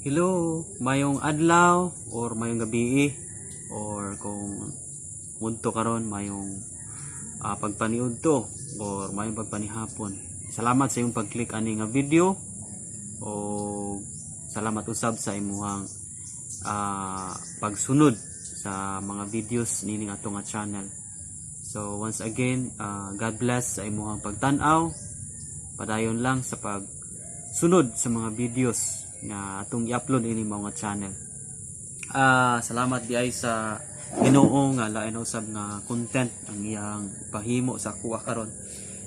Hello, mayong adlaw or mayong gabi or kung mudto karon, mayong pagpaniud to or mayong pagpanihapon. Salamat sa imong pag-click ani nga video o salamat usab sa imuhang pagsunod sa mga videos nining ato nga channel. So once again, God bless sa imuhang pagtan-aw. Padayon lang sa pagsunod sa mga videos nga atong i-upload ini mao nga channel. Salamat diay sa Ginoo nga lain usab nga content ang iyang pahimo sa ako karon.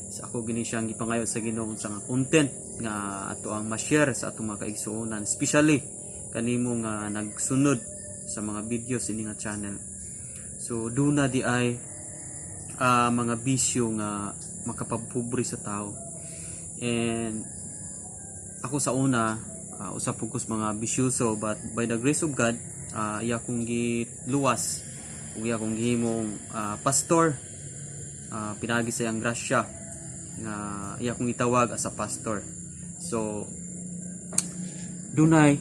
Sa ako gini siyang gipangayo sa Ginoo sa nga content nga ato ang ma-share sa atong mga kaigsuonan, especially kanimo nga nagsunod sa mga videos ini nga channel. So duna di ay mga bisyo nga makapapobre sa tao. And ako sa una, usa pud ko sa mga bisyoso, but by the grace of God, iya kong giluwas ug iya kong gihimong pastor, pinagi sa iyang grasya nga iya kong gitawag as a pastor. So dunay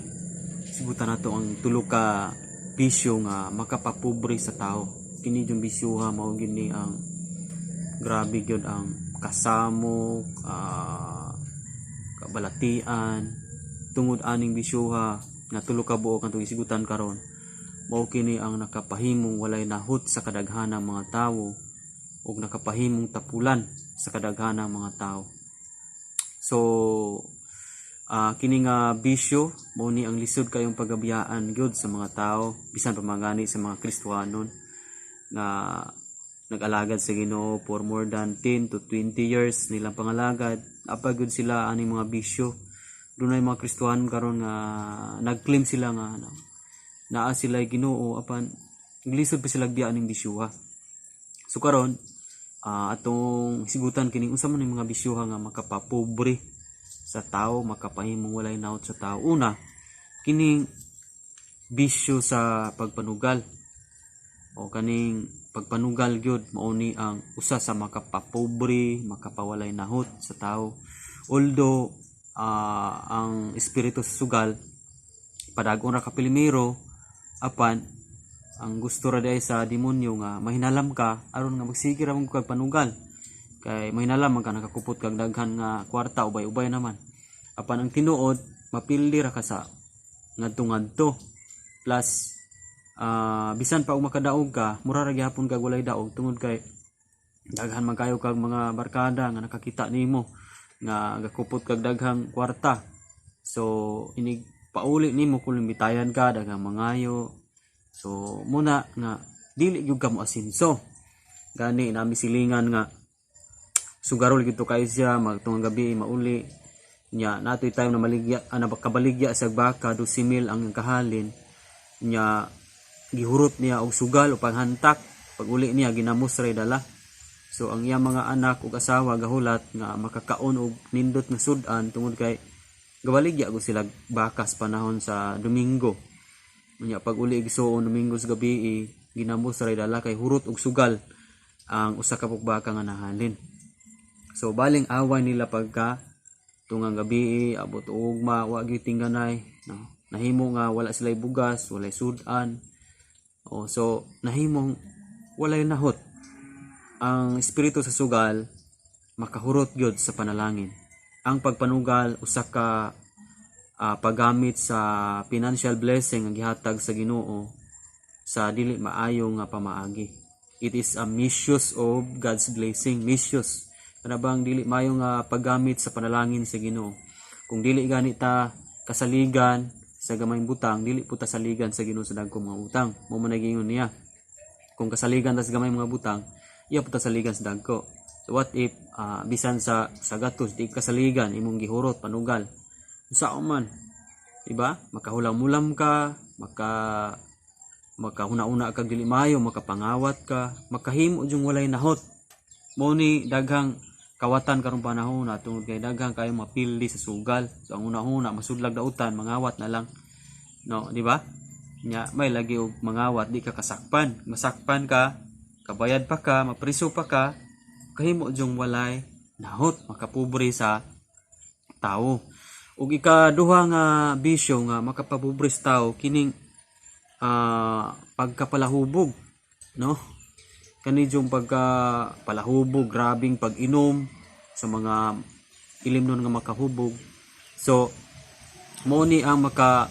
sigutan nato ang tulo ka bisyo nga makapapobre sa tao. Kini yung bisyoha mao gini ang grabe gyud ang kasamok, kabalatian. Tungod aning bisyuha nga tulo ka buok ang atong isigutan karon, mao kini ang nakapahimong walay nahot sa kadaghanang mga tawo ug nakapahimong tapulan sa kadaghanang mga tawo. So kini nga bisyo mao ni ang lisod kayong pagabiyaan gyud sa mga tao, bisan pa man gani sa mga Kristohanon nga nag-alagad sa Ginoo for more than 10 to 20 years nilang pangalagad, apa gyud sila aning mga bisyo. Dunay mga Kristohanon karon nga nag-claim sila nga ano, naa sila Ginoo, apan lisod pa sila biya aning bisyuha. So karon, atong sigutan kining unsa man ning mga bisyuha nga makapapobre sa tao, makapahimong walay nahot sa tao. Una, kining bisyo sa pagpanugal o kaning pagpanugal gyud mao ni ang usa sa makapapobre, makapawalay nahot sa tao. Although ang espiritu sa sugal padagon ra ka pilimero, apan ang gusto ra diay sa demonyo nga mahinalam ka aron nga magsige ra man kag panugal, kay mahinalam man ka, nakakupot kag daghan nga kwarta, ubay-ubay naman. Apan ang tinuod, mapildi ra ka sa ngadto-ngadto, plus bisan pa og makadaog ka, mura ra gihapon kag walay daog tungod kay daghan man kayo kag mga barkada nga nakakita nimo nga gakupot kag daghang kwarta. So inig pauli nimo, kung imbitayan ka, daghang mangayo. So muna nga dili gyud ka mo asinso. Gani nami silingan nga sugarol gyud to kayo siya magtungang gabi mauli nya. Natoy time na maligya ana, kabaligya sa baka, 12 mil ang kahalin nya, gihurot niya og sugal o panghantak. Pag uli niya, ginamos ray dala. So ang iyang mga anak ug asawa gahulat nga makakaon og nindot nga sud-an tungod kay gabaligya gud sila bakas panahon sa Domingo. Unya pag uli igsuon Domingo sa gabi, ginamos ray dala kay hurot og sugal ang usa ka baka nga nahalin. So baling away nila pagka tungang gabi, abot ugma, wa gyud tingganay, no? Nahimo nga wala sila bugas, walay sud-an. Oh, so nahimong walay nahot. Ang espiritu sa sugal makahurot gyud sa panalangin. Ang pagpanugal usa ka paggamit sa financial blessing ang gihatag sa Ginoo sa dili maayo nga pamaagi. It is a misuse of God's blessing, misuse. Kana bang dili maayo nga paggamit sa panalangin sa Ginoo. Kung dili gani ta kasaligan sa gamayng butang, dili po ta saligan sa Ginoo sa dagkong mga butang. Mao man giingon niya. Kung kasaligan ta sa gamay mga butang, iya po ta saligan sa dagko. So what if bisan sa gatos di kasaligan, imong gihurot panugal? Unsa man? Diba? Makahulam-ulam ka, makahuna-una kag dili maayo, makapangawat ka, makahimo jung walay nahot. Mao ni daghang kawatan karong panahon na tungod kay daghang kayo mapildi sa sugal. So ang una-una masudlag dautan, mangawat na lang. No, di ba? Nya may lagi og mangawat, di ka kasakpan. Masakpan ka, kabayad pa ka, mapriso pa ka, kahimo jung walay nahot, makapobre sa tao. Ug ikaduha nga bisyo nga makapapobre sa tao, kining pagkapalahubog, no? Kani yung pagkapalahubog, grabing pag-inom sa mga ilimnon nga makahubog. So mao ni ang maka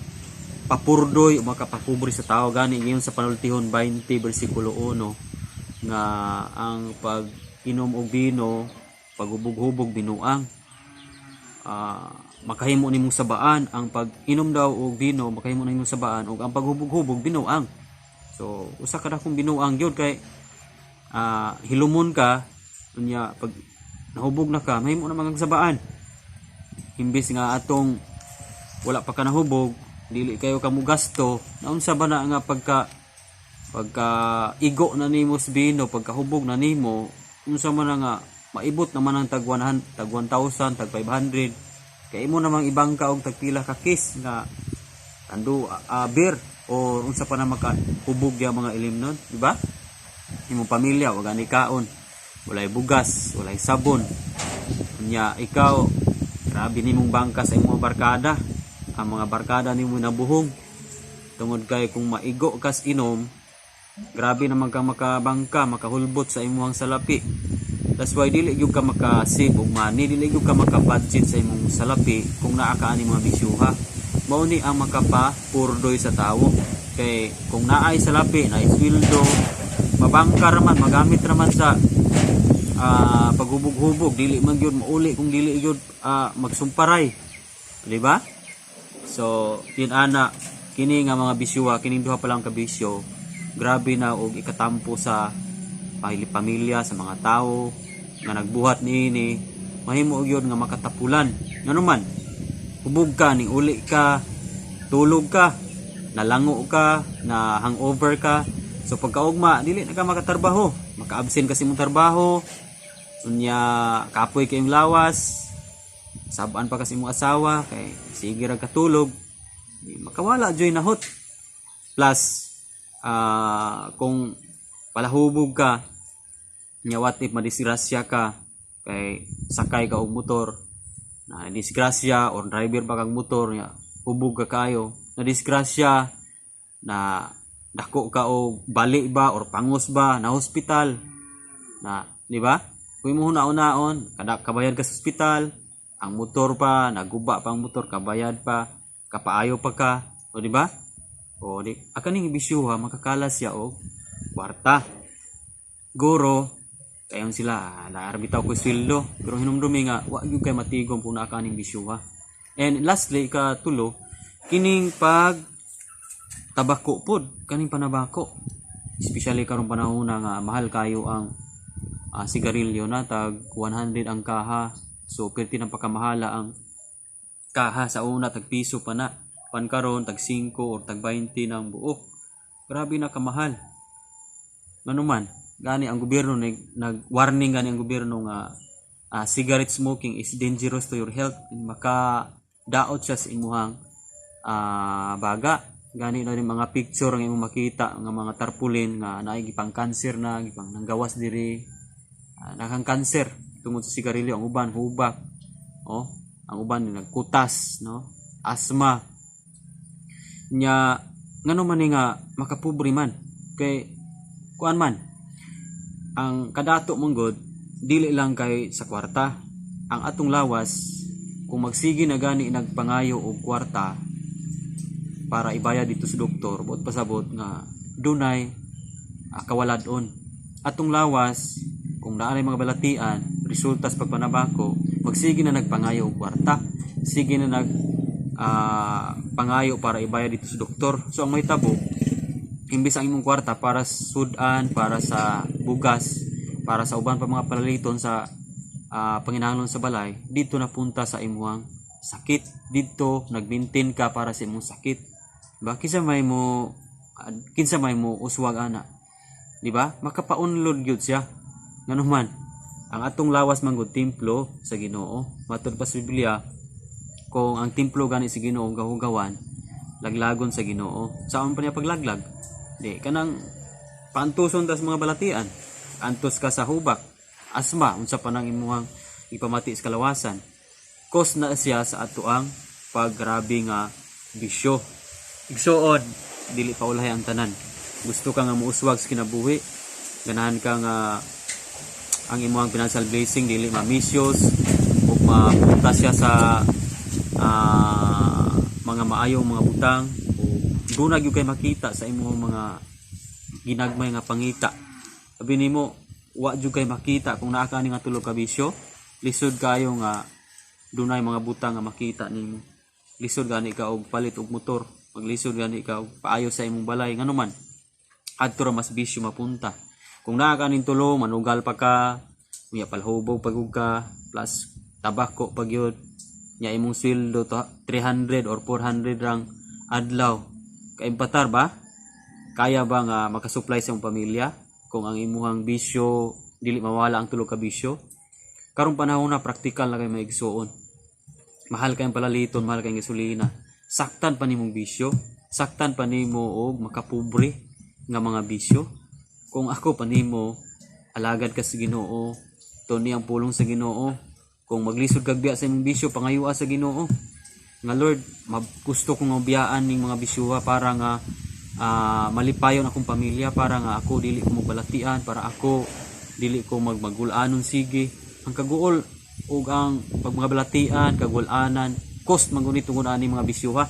papurdoy o makapapobre sa tao. Gani ngayon sa Panultihon 20 bersikulo 1 nga ang pag-inom og bino, paghubog-hubog, binuang, makahimo nimong sabaan. Ang pag-inom daw og bino makahimo nimong sabaan, ug ang paghubog-hubog binuang. So usa ka dakong binuang gyud kay hilumon ka, unya pag nahubog na ka, mahimo na ang sabaan, imbis nga atong wala pa ka nahubog, dili kayo ka mugasto. Naunsa ba na nga pagka pagka igo na nimo sa bino, pagkahubog na nimo, unsa man na nga maibot naman ang tag 100, tag 1,000, tag 500, kay imo namang ibangka og tag pila ka case nga tandu beer o unsa pa na makahubog ya mga ilimnon, di ba? Imong pamilya wa gani kaon, walay bugas, walay sabon. Unya ikaw, grabe nimong bangka sa imong barkada. Ang mga barkada nimo nabuhong tungod kay kung maigo kas inom, grabe naman kang makabangka, makahulbot sa imong salapi. That's why dili gyud ka maka-save og money, dili gyud ka maka-budget sa imong salapi kung naa ka ani mga bisyuha. Mao ni ang makapapurdoy sa tawo kay kung naay salapi, naay sweldo, mabangka raman, magamit raman sa paghubog-hubog. Dili man gyud mauli kung dili gyud magsumparay, di ba? So yun ana, kini nga mga bisyuha, kining duha pa lang ka bisyo, grabe na og ikatampo sa pamilya, sa mga tao nga nagbuhat niini. Mahimo gyud nga makatapulan. Ngano man, hubog ka, ning uli ka, tulog ka, nalango ka, na hangover ka. So pagkaugma, dili na ka makatrabaho, maka-absent ka sa imong trabaho. Unya kapoy kayong lawas, sabaan pa kasi imong asawa kay sige ra katulog. Di makawala joy nahot. Plus kung palahubog ka nya, what if madisgrasya ka kay sakay ka og motor na disgrasya, or driver pa kang motor nya hubog ka kayo, na disgrasya, na dako ka og bali ba or pangos ba, na hospital na, di ba? Kung imo hunaon kada kabayad ka sa ospital, ang motor pa, naguba pa ang motor, kabayad pa, kapaayo pa ka, o di ba? O di akaning bisyuha makakalas siya og kwarta. Guro kayon sila, naa bitaw ko sweldo, pero hinumdumi nga wa gyud kay matigom kung naa ka aning bisyuha. And lastly, ikatulo, kining pag tabako pod, kaning panabako, especially karong panahon na nga mahal kayo ang sigarilyo na tag 100 ang kaha. So perti nang pakamahala ang kaha. Sa una tag piso pa na, pan karon tag 5 or tag 20 ng buok. Grabe na kamahal. Ngano man gani ang gobyerno nag warning gani ang gobyerno nga cigarette smoking is dangerous to your health, maka daot siya sa imuhang baga. Gani na rin mga picture ang imong makita nga mga tarpulin nga naay gipang cancer na, gipang nanggawas diri, nakang cancer tungod sa sigarilyo. Ang uban hubak, oh, ang uban nagkutas, no, asma. Nya ngano man ni nga makapobre man? Kay kuan man, ang kadato mong god, dili lang kay sa kwarta. Ang atong lawas, kung magsige na gani nagpangayo og kwarta para ibayad dito sa doktor, buot pasabot nga dunay kawalad-on atong lawas. Kung naa mga balatian resulta sa pagpanabako, magsige na nagpangayo og kwarta, sige na nag pangayo para ibayad dito sa doktor. So ang mahitabo, imbis ang imong kwarta para sa sudan, para sa bugas, para sa uban pa mga palaliton sa panginahanglan sa balay, dito napunta sa imuhang sakit. Dito nagmaintain ka para sa imong sakit ba. Kinsa may mo uswag ana, di ba? Makapaunlod gyud siya. Ngano man, ang atong lawas man gud templo sa Ginoo. Matud pa sa Biblia, kung ang templo gani sa Ginoo gahugawan, laglagon sa Ginoo. Saan pa niya paglaglag? Di kanang paantuson tas mga balatian, antos ka sa hubak, asma, unsa pa nang imuhang ipamati sa kalawasan. Cause na siya sa atoang pag grabe nga bisyo. Igsuon, dili pa ulahi ang tanan. Gusto ka nga muuswag sa kinabuhi, ganahan ka nga ang imong financial blessing dili ma-misuse ug mapunta siya sa mga maayong mga butang o duna gyud kay makita sa imong mga ginagmay nga pangita. Sabi nimo, wa jud kay makita kung naa ka ani nga tulo ka bisyo, lisod kayo nga dunay mga butang nga makita nimo. Lisod gani ka og palit og motor, maglisod gani ka og paayo sa imong balay, ngano man adto ra mas bisyo mapunta. Kung naa ka ning tulo, manugal pa ka, unya palhubog pag ka, plus tabako pag yun, nya imong sweldo to 300 or 400 rang adlaw. Kaimpatar ba? Kaya ba nga makasupply sa imong pamilya kung ang imuhang bisyo dili mawala ang tulo ka bisyo? Karong panahon na, praktikal na kay maigsuon. Mahal kayong palaliton, mahal kayong gasolina. Saktan pa nimong bisyo, saktan pa nimo og makapobre nga mga bisyo. Kung ako pa nimo, alagad ka sa Ginoo, tuni ang pulong sa Ginoo. Kung maglisod kag biya sa imong bisyo, pangayua sa Ginoo. Nga Lord, gusto kong mabiyaan ning mga bisyuha para nga malipayon akong pamilya, para nga ako dili ko magbalatian, para ako dili ko magmagulanon sige. Ang kaguol ug ang pagmagabalatian, kagulanan, cost man guni tungod ani mga bisyuha.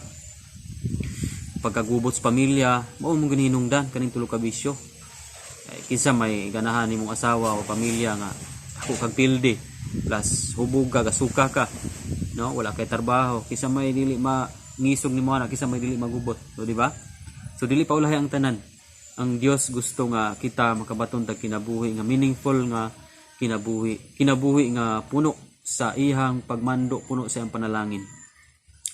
Pagkagubot sa pamilya, mao mong gininungdan kaning tulo ka bisyo. Ay, kinsa may ganahan nimong asawa o pamilya nga ako kag pildi plus hubog ka, gasuka ka, no, wala kay trabaho? Kinsa may dili ma ngisog nimo ana? Kinsa may dili magubot? So di ba? So dili pa ulahi ang tanan. Ang Dios gusto nga kita makabaton tag kinabuhi nga meaningful, nga kinabuhi, kinabuhi nga puno sa iyang pagmando, puno sa iyang panalangin.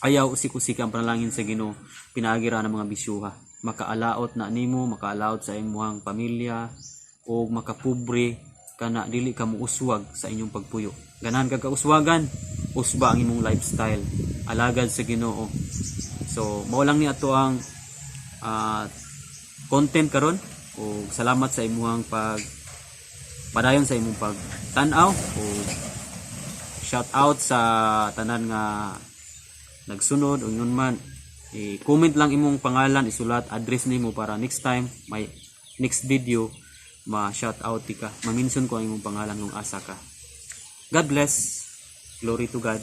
Ayaw usik-usik ang panalangin sa Ginoo pinaagi ra ng mga bisyuha. Makaalaot na nimo, makaalaot sa imong pamilya o makapobre kana dili ka muuswag sa inyong pagpuyo. Ganahan ka kauswagan, usba ang imong lifestyle, alagad sa Ginoo. So mao lang ni ato ang content karon ug salamat sa imuhang pag padayon sa imong pagtan-aw ug shout out sa tanan nga nagsunod. Ug yun man, i-comment lang imong pangalan, isulat address nimo para next time may next video, ma shout out ka, ma-mention ko ang imong pangalan kung asa ka. God bless. Glory to God.